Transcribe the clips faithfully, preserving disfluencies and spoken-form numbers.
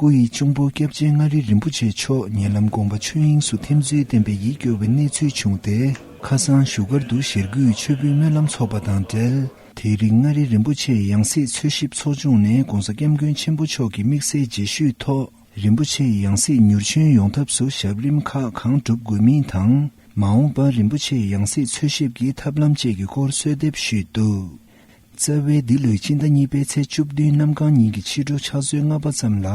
སྐུ་ཡི་གཅུང་པོ་སྐྱབས་རྗེ་མངའ་རིས་རིན་པོ་ཆེ་མཆོག་ཉེ་ལམ་དགོངས་པ་ཆོས་དབྱིངས་སུ་ཐིམ་ཚུལ་བསྟན་པའི་ཡིད་སྐྱོ་བའི་གནས་ཚུལ་བྱུང་སྟེ། ཁ་སང་བཞུགས་སྒར་དུ་ཞེ་དགུའི་མཆོད་འབུལ་སྨོན་ལམ་ཚོགས་པ་དང་འབྲེལ། དེའི་རིང་མངའ་རིས་རིན་པོ་ཆེའི་ཡང་སྲིད་འཚོལ་ཞིབ་ཚོགས་ཆུང་ནས་༧གོང་ས་༧སྐྱབས་མགོན་ཆེན་པོ་མཆོག་གི་དམིགས་བསལ་རྗེས་ཤུལ་ཐོག་རིན་པོ་ཆེའི་ཡང་སྲིད་མྱུར་འབྱོན་ཡོང་ཐབས་སུ་ཞབས་རིམ་ཁག་གང་སྒྲུབ་དགོས་མིན་དང་། མ་འོངས་པར་རིན་པོ་ཆེའི་ཡང་སྲིད་འཚོལ་ཞིབ་ཀྱི་ཐབས་ལམ་བཅས་ཀྱི་སྐོར་གསོལ་འདེབས་ཞུས་འདུག། རྩ་བའི་འདི་ལོའི་སྤྱི་ཟླ་གཉིས་པའི་ཚེས་བཅུ་བདུན་གནམ་གང་ཉིན་གྱི་ཕྱི་དྲོ་ཕྱག་ཚོད་ལྔ་པ་ཙམ་ལ།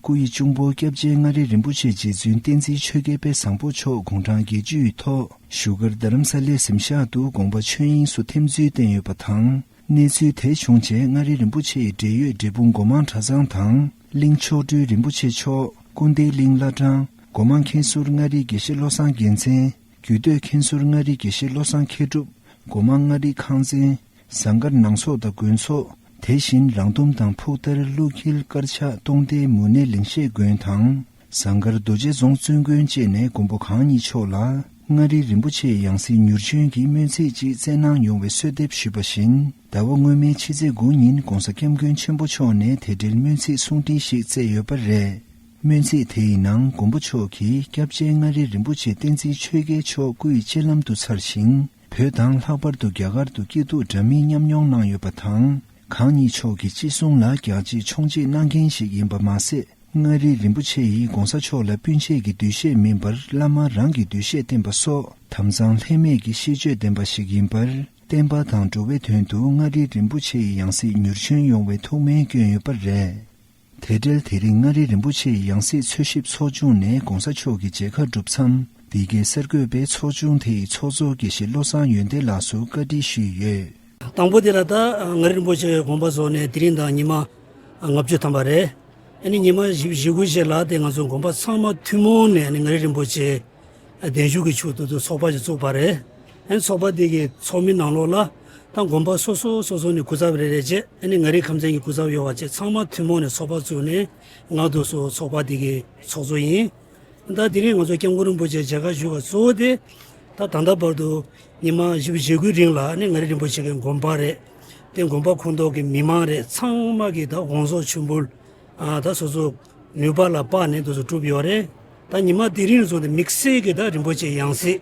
སྐུ་ཡི་གཅུང་པོ་སྐྱབས་རྗེ་མངའ་རིས་རིན་པོ་ཆེ་རྗེ་བཙུན་བསྟན་འཛིན་ཆོས་རྒྱལ་དཔལ་བཟང་པོ་མཆོག་དགུང་གྲངས་བརྒྱད་ཅུའི་ཐོག་བཞུགས་སྒར་རྡ་རམ་ས་ལའི་གཟིམ་ཤག་ཏུ་དགོངས་པ་ཆོས་དབྱིངས་སུ་ཐིམ་ཚུལ་བསྟན་ཡོད་པ་དང་། གནས་ཚུལ་དེ་བྱུང་རྗེས་མངའ་རིས་རིན་པོ་ཆེ་ཡི་འབྲེལ་ཡོད་འབྲས་སྤུངས་སྒོ་མང་གྲྭ་ཚང་དང་། གླིང་མཆོག་སྤྲུལ་རིན་པོ་ཆེ་མཆོག་སྐུ་འདས་གླིང་བླ་བྲང་། སྒོ་མང་མཁན་ཟུར་མངའ་རིས་དགེ་བཤེས་བློ་བཟང་རྒྱལ་མཚན། རྒྱུད་སྟོད་མཁན་ཟུར་མངའ་རིས་དགེ་བཤེས་བློ་བཟང་མཁས་གྲུབ། སྒོ་མང་མངའ་རིས་ཁང་ཚན། ཟངས་དཀར་ནང་སོག་དང་དགོན་ཚོགས། དེ་བཞིན་རང་འདོམས་དང་ཕུག་ཐར་ཀླུ་འཁྱིལ་དཀར་ཆག་སྟོང་སྡེའི་མུ་ནེ་ལིང་ཤེད་དགོན་དང་། ཟངས་དཀར་རྡོ་རྗེ་རྫོང་བཙུན་དགོན་བཅས་ནས་མགོན་པོ་གང་ཉིད་མཆོག་ལ་མངའ་རིས་རིན་པོ་ཆེའི་ཡང་སྲིད་མྱུར་འབྱོན་གྱི་སྨོན་ཚིག་ཅིག་བསྩལ་གནང་ཡོང་བའི་གསོལ་འདེབས་ཞུས་པ་བཞིན། ཟླ་བ་སྔོན་མའི་ཕྱི་ཚེས་དགུ་ཉིན་༧གོང་ས་༧སྐྱབས་མགོན་ཆེན་པོ་མཆོག་ནས་དེ་འབྲེལ་སྨོན་ཚིག་གསུང་འཕྲིན་ཞིག་བསྩལ་ཡོད་པ་རེད། སྨོན་ཚིག་དེ་ཡི་ནང་མགོན་པོ་མཆོག་གིས་སྐྱབས་རྗེ་མངའ་རིས་རིན་པོ་ཆེ་བསྟན་འཛིན་ཆོས་རྒྱལ་མཆོག་སྐུ་ཡི་སྤྱན་ལམ་དུ་ཚར་ཞིང་། བོད་དང་ལྷག་པར་དུ་རྒྱ་གར་དུ་སྐྱིད་སྡུག་འདྲ་མིན་མཉམ་མྱོང་གནང་ཡོད་པ་དང་། གང་ཉིད་མཆོག་གི་ཅི་གསུང་ལ་རྒྱག་རྗེས་མཆོང་རྗེས་གནང་མཁན་ཞིག་ཡིན་པ་མ་ཟད། མངའ་རིས་རིན་པོ་ཆེ་ཡིས་༧གོང་ས་མཆོག་ལ་སྤུན་མཆེད་ཀྱི་འདུ་ཤེས་མིན་པར་བླ་མ་རང་གི་འདུ་ཤེས་བསྟེན་པ་སོགས་དམ་གཙང་ལྷད་མེད་ཀྱི་ཤེས་སྤྱོད་ལྡན་པ་ཞིག་ཡིན་པར། བསྟན་པ་དང་འགྲོ་བའི་དོན་དུ་མངའ་རིས་རིན་པོ་ཆེའི་ཡང་སྲིད་མྱུར་འབྱོན་ཡོང་བའི་ཐུགས་སྨོན་བསྐྱོན་ཡོད་པ་རེད། དེ་འབྲེལ་དེ་རིང་མངའ་རིས་རིན་པོ་ཆེའི་ཡང་སྲིད་འཚོལ་ཞིབ་ཚོགས་ཆུང་ནས་༧གོང་ས་མཆོག་གི་མཇལ་ཁ་གྲུབ་མཚམས་འདི་གའི་གསར་འགོད་པས་ཚོགས་ཆུང་དེའི་ཚོགས་གཙོ་དགེ་བཤེས་བློ་བཟང་ཡོན་ཏན་ལགས་སུ་བཀའ་འདྲི་ཞུས་ཡོད། དང་པོ་དེ་ལ་ད་མངའ་རིས་རིན་པོ་ཆེ་དགོངས་པ་རྫོགས་ནས་དེ་རིང་དང་ཉི་མ་ལྔ་བཅུ་ཐམ་པ་རེད། ཨ་ནི་ཉི་མ་བཞི་བཅུ་ཞེ་དགུ་རྗེས་ལ་དེ་ང་ཚོ་དགོན་པ་ཚང་མ་ཐུན་མོང་ནས་ཨ་ནི་མངའ་རིས་རིན་པོ་ཆེ་གདན་ཞུ་གི་ཆེད་དུ་ཚོགས་པ་ཞིག་བཙུགས་པ་རེད། ཨ་ནི་ཚོགས་པ་དེ་གི་ཚོགས་མི་ནང་ལོགས་ལ་ད་དགོན་པ་སོ་སོ་སོ་སོ་ནས་སྐུ་ཚབ་རེ་རེ་བྱས། ཨ་ནི་མངའ་རིས་ཁམས་ཚན་གྱི་སྐུ་ཚབ་ཡོད་པ་བཅས་ཚང་མ་ཐུན་མོང་ནས་ཚོགས་པ་བཙུགས་ནས་ང་དུ་སོ་ཚོགས་པ་དེ་གི་ཚོགས་གཙོ་ཡིན། ད་དེ་རིང་ང་ཚོ་སྐྱབས་མགོན་རིན་པོ་ཆེ་མཇལ་ཁ་ཞུ་བ་གཙོ་བོ་དེ་ད་ད་ལྟ་བར་དུ་ཉི་མ་བཞི་བཅུ་ཞེ་དགུའི་རིང་ལ་ཨ་ནི་མངའ་རིས་རིན་པོ་ཆེ་གི་དགོན་པ་རེད། དེ་དགོན་པ་ཁོངས་གཏོགས་ཀྱི་མི་མང་རེད། ཚང་མ་གིས་ད་དགོངས་རྫོགས་མཆོད་འབུལ། ཨ་ད་སོ་སོ་ནུས་པ་ལ་དཔག་ནས་དེ་ཚོ་བསྒྲུབས་ཡོད་རེད། ད་ཉི་མ་དེ་རིང་བཟུང་སྟེ་དམིགས་བསལ་གྱི་ད་རིན་པོ་ཆེ་ཡང་སྲིད་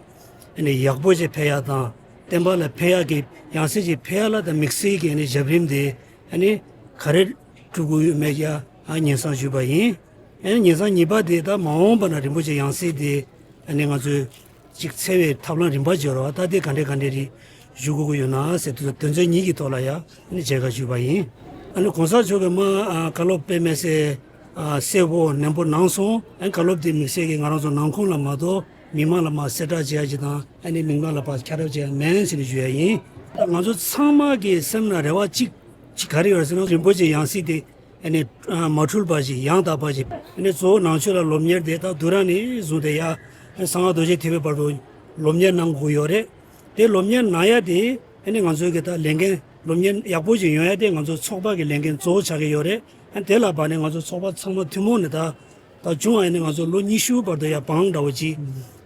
ཨ་ནི་ཡག་པོ་ཞིག་ཕེབས་ཡག་དང་། བསྟན་པ་ལ་ཕན་ཡག་གི་ཡང་སྲིད་ཅིག་ཕེབས་ཡག་ལ་ད་དམིགས་བསལ་གྱི་ཨ་ནི་ཞབས་རིམ་དེ་ཨ་ནི་ག་རེ་སྒྲུབ་དགོས་ཡོད་མེད་ཡ་ཨ་ཉན་བསམ་ཞུས་པ་ཡིན། ཨ་ནི་ཉན་བསམ་གཉིས་པ་དེ་ད་མ་འོངས་པ་ན་རིན་པོ་ཆེ་ཡང་སྲིད་དེ་ཨ་ནི་ང་ཚོས་ཅིག་འཚོལ་བའི་ཐབས་ལམ་རིམ་པ་བརྗོད་རོགས། ད་དེ་ག་འདྲས་ག་འདྲས་རེད་ཞུ་དགོས་ཀྱི་ཡོད་ན་ཟེར་དུས་དོན་ཚན་གཉིས་ཀྱི་ཐོག་ལ་ཡ་ཨ་ནི་མཇལ་ཁ་ཞུས་པ་ཡིན། ཨ་ནི་གོང་ས་མཆོག་གིས་མ་ཨ་བཀའ་སློབ་དཔེ་མི་སྲིད་ཨ་གསལ་པོ་ནན་པོ་གནང་སོང་། ཨ་ནི་བཀའ་སློབ་དེ་དམིགས་བསལ་གྱིས་ང་རང་ཚོ་ནང་ཁུལ་ལ་མ་གཏོགས་མི་མང་ལ་མ་གསལ་བསྒྲགས་བྱེད་ཡ་ཅིག་དང་། ཨ་ནི་མི་མང་ལ་ཕར་ཁྱབ་བསྒྲགས་བྱེད་ཡ་མིན་ཟེར་ནས་ཞུ་ཡ་ཡིན། ད་ང་ཚོ་ཚང་མ་གི་སེམས་ནང་རེ་བ་གཅིག་གཅིག་ག་རེ་ཡོད་ཟེར་ན་རིན་པོ་ཆེ་ཡང་སྲིད་དེ་ཨ་ནི་མ་འཁྲུལ་པ་ཞིག་ཡང་དག་པ་ཞིག་ཨ་ནི་གཙོ་བོ་ནང་ཆོས་ལ་སློབ་གཉེར་དེ་ད་དུས་རབས་ནས་བཟུང་སྟེ་ཡ་གསང་སྔགས་རྡོ་རྗེ་ཐེག་པའི་བར་དུ་སློབ་གཉེར་གནང་དགོས་ཡོད་རེད། དེ་སློབ་གཉེར་གནང་ཡ་དེ་ཨ་ནི་ང་ཚོའི་གི་ད་ལས་འགན་སློབ་གཉེར་ཡག་པོ་ཞིག་ཡོང་ཡ་དེ་ང་ཚོ་ཚོགས་པ་གི་ལས་འགན་གཙོ་བོ་ཆགས་ཀྱི་ཡོད་རེད། ཨ་ནི་དེ་ལ་བར་ནས་ང་ཚོ་ཚོགས་པ་ཚང་མ་ཐུན་མོང་ནས་ད་ད་བྱུང་བ་ཡིན་ན་ང་ཚོ་ལོ་ཉི་ཤུ་བར་དུ་ཡ་བང་འདྲ་བོ་ཅིག་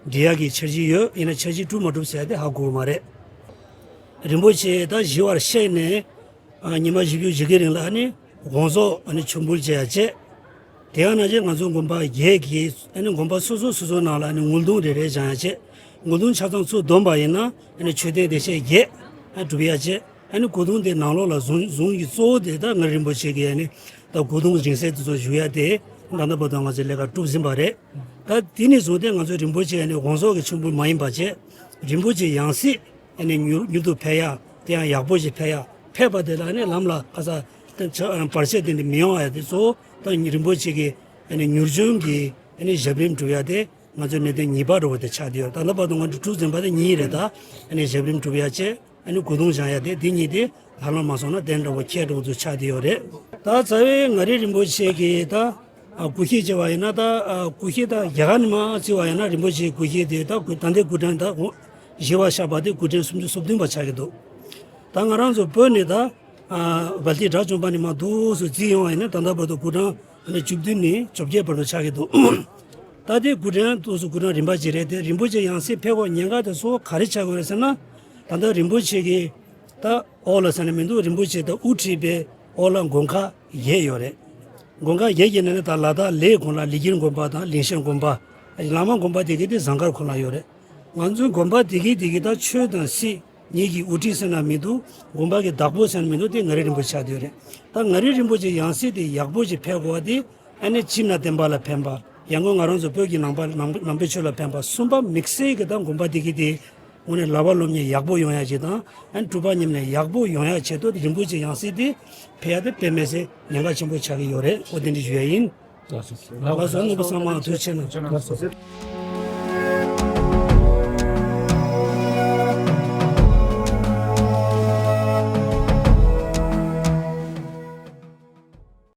འབྲི་ཡ་གི་འཆར་གཞི་ཡོད། ཡིན་ན་འཆར་གཞི་འགྲུབ་མ་འགྲུབ་ཟེར་ཡ་དེ་ཧ་གོ་གི་མ་རེད། རིན་པོ་ཆེ་ད་ཞི་བར་གཤེགས་ནས་ཨ་ཉི་མ་བཞི་བཅུ་ཞེ་དགུའི་རིང་ལ་ཨ་ནི་དགོངས་རྫོགས་ཨ་ནི་མཆོད་འབུལ་བྱེད་ཡ་བྱས། དེ་ཡང་ན་ཅིག་ང་ཚོ་དགོན་པ་བརྒྱད་ཀྱི་ཨ་ནི་དགོན་པ་སོ་སོ་སོ་སོའི་ནང་ལ་ཨ་ནི་དངུལ་གདུང་རེ་རེ་བཞེངས་ཡ་བྱས། དངུལ་གདུང་ཆ་ཚང་ཚུར་བསྡོམས་པ་ཡིན་ན་ཨ་ནི་མཆོད་རྟེན་བདེ་གཤེགས་བརྒྱད་ཨ་སྒྲུབ་ཡ་བྱས། ཨ་ནི་སྐུ་གདུང་དེ་ནང་ལོགས་ལ་གཟུངས་གཟུངས་ཀྱི་གཙོ་བོ་དེ་ད་མངའ་རིས་རིན་པོ་ཆེ་གི་ཨ་ནི་ད་སྐུ་གདུང་རིང་བསྲེལ་དེ་ཚོ་བཞུགས་ཡ་དེ་ད་ལྟ་བར་དུ་ང་ཚོས་ལས་ཀ་གྲུབ་ཟིན་པ་རེད། ད་དེ་ནས་བཟུང་སྟེ་ང་ཚོས་རིན་པོ་ཆེ་ཨ་ནི་དགོངས་རྫོགས་ཀྱི་མཆོད་འབུལ་མ་ཡིན་པ་བྱས། རིན་པོ་ཆེ་ཡང་སྲིད་ཨ་ནི་མྱུར་མྱུར་དུ་ཕེབས་ཡ། དེ་ཡང་ཡག་པོ་ཞིག་ཕེབས་ཡ། ཕེབས་པ་དེ་ལ་ཨ་ནི་ལམ་ལ་ཁ་ས་བར་ཆད་དེ་འདྲ་མི་ཡོང་བ་ཡ་དེ་གཙོ་བོ་ད་རིན་པོ་ཆེ་གི་ཨ་ནི་མྱུར་འབྱོན་གྱི་ཨ་ནི་ཞབས་རིམ་སྒྲུབ་ཡ་དེ་ང་ཚོའི་གནད་དོན་གཉིས་པ་འདྲ་བོ་དེ་ཆགས་བསྡད་ཡོད། ད་ལྟ་བར་དུ་ང་ཚོས་གྲུབ་ཟིན་པ་དེ་གཉིས་རེད། ད་ཨ་ནི་ཞབས་རིམ་སྒྲུབ་ཡ་བྱས། ཨ་ནི་སྐུ་གདུང་བཞེངས་ཡ་དེ་འདི་གཉིས་དེ་ལྷ་ལམ་མ་སོང་ན་གདན་འདྲ་བོ་ཁྱེར་འགྲོ་ཚུལ་ཆགས་བསྡད་ཡོད་རེད། ད་རྩ་བའི་མངའ་རིས་རིན་པོ་ཆེ་གི་ད་ཨ་སྐུ་གཤེགས་བྱས་པ་ཡིན་ན། ད་ཨ་སྐུ་གཤེགས་ད་རྒྱ་གར་ནས་མར་བརྩི་བ་ཡིན་ན་རིན་པོ་ཆེའི་སྐུ་གཤེགས་དེ་ད་སྐུ་ད་ལྟའི་སྐུ་ཕྲེང་ད་ཞི་བར་གཤེགས་པ་དེ་སྐུ་ཕྲེང་སུམ་ཅུ་སོ་བདུན་པ་ཆགས་ཀྱི་འདུག། ད་ང་རང་ཚོ་བོད་ནས་ད་ཨ་སྦལ་ཏི་དགྲ་བཅོམ་པ་ནས་མར་འདུག་སེ་བརྩིས་ཡོང་བ་ཡིན་ན་ད་ལྟ་བར་དུ་སྐུ་ཕྲེང་ཨ་ནི་བཅུ་བདུན་ནས་བཅོ་བརྒྱད་བར་དུ་ཆགས་ཀྱི་འདུག། ད་དེ་སྐུ་ཕྲེང་དུ་སུ་སྐུ་ཕྲེང་རིམ་པ་ཅིག་རེད་དེ། རིན་པོ་ཆེ་ཡང་སྲིད་ཕེབས་དགོས་ཉེན་ཁ་དེ་གཙོ་བོ་ག་རེ་ཆགས་ཀྱི་ཡོད་རེད་ཟེར་ན། ད་ལྟ་རིན་པོ་ཆེ་གི་ད་འོག་ལ་ཟེར་ན་མི་འདུག། རིན་པོ་ཆེ་ད་དབུ་ཁྲིད་པའི་འོག་ལ་དགོན་ཁག་བརྒྱད་ཡོད་རེད། དགོན་ཁག་བརྒྱད་ཀྱི་ནང་ནས་ད་ལ་དྭགས་ལའི་དགོན་ལ་ལི་ཀིར་དགོན་པ་དང་ལིང་ཤན་དགོན་པ། བླ་མ་དགོན་པ་དེ་གི་དེ་ཟངས་དཀར་ཁུལ་ལ་ཡོད་རེད། ང་ཚོའི་དགོན་པ་དེ་གི་དེ་གི་ད་ཆོས་དང་སྲིད་གཉིས་ཀྱི་དབུ་ཁྲིད་ཟེར་ན་མི་འདུག་དགོན་པ་གི་བདག་པོ་ཟེར་ན་མི་འདུག་དེ་ངག་རིག་རིན་པོ་ཆེ་ཆགས་བསྡད་ཡོད་རེད། ད་ངག་རིག་རིན་པོ་ཆེ་ཡང་སྲིད་དེ་ཡག་པོ་ཞིག་ཕེབས་དགོས་པ་དེ། ཨ་ནི་སྤྱིར་ན་བསྟན་པ་ལ་ཕན་པ། ཡང་སྒོས་ང་རང་ཚོ་བོད་ཀྱི་ནང་པ་ནང་ནང་པའི་ཆོས་ལ་ཕན་པ། གསུམ་པ་དམིགས་བསལ་གྱི་ད་དགོན་པ་དེ་གི་དེ་དངོས་གནས་ལག་པ་སློབ་གཉེར་ཡག་པོ་ཡོང་ཡ་ཅིག་དང་། ཨ་ནི་སྤྲུལ་པ་མཉམ་ལས་ཡག་པོ་ཡོང་ཡ་ཆེད་དུ་རིན་པོ་ཆེ་ཡང་སྲིད་དེ་ཕེབས་ཡ་དེ་དཔེ་མི་སྲིད་ཉེན་ཁ་ཆེན་པོ་ཆགས་ཀྱི་ཡོད་རེད། ཨོ་དེ་འདྲ་ཞུ་ཡ་ཡིན། ལགས་སོ། རྣམ་པ་ཚང་མ་ཐུགས་རྗེ་ཆེ་གནང་།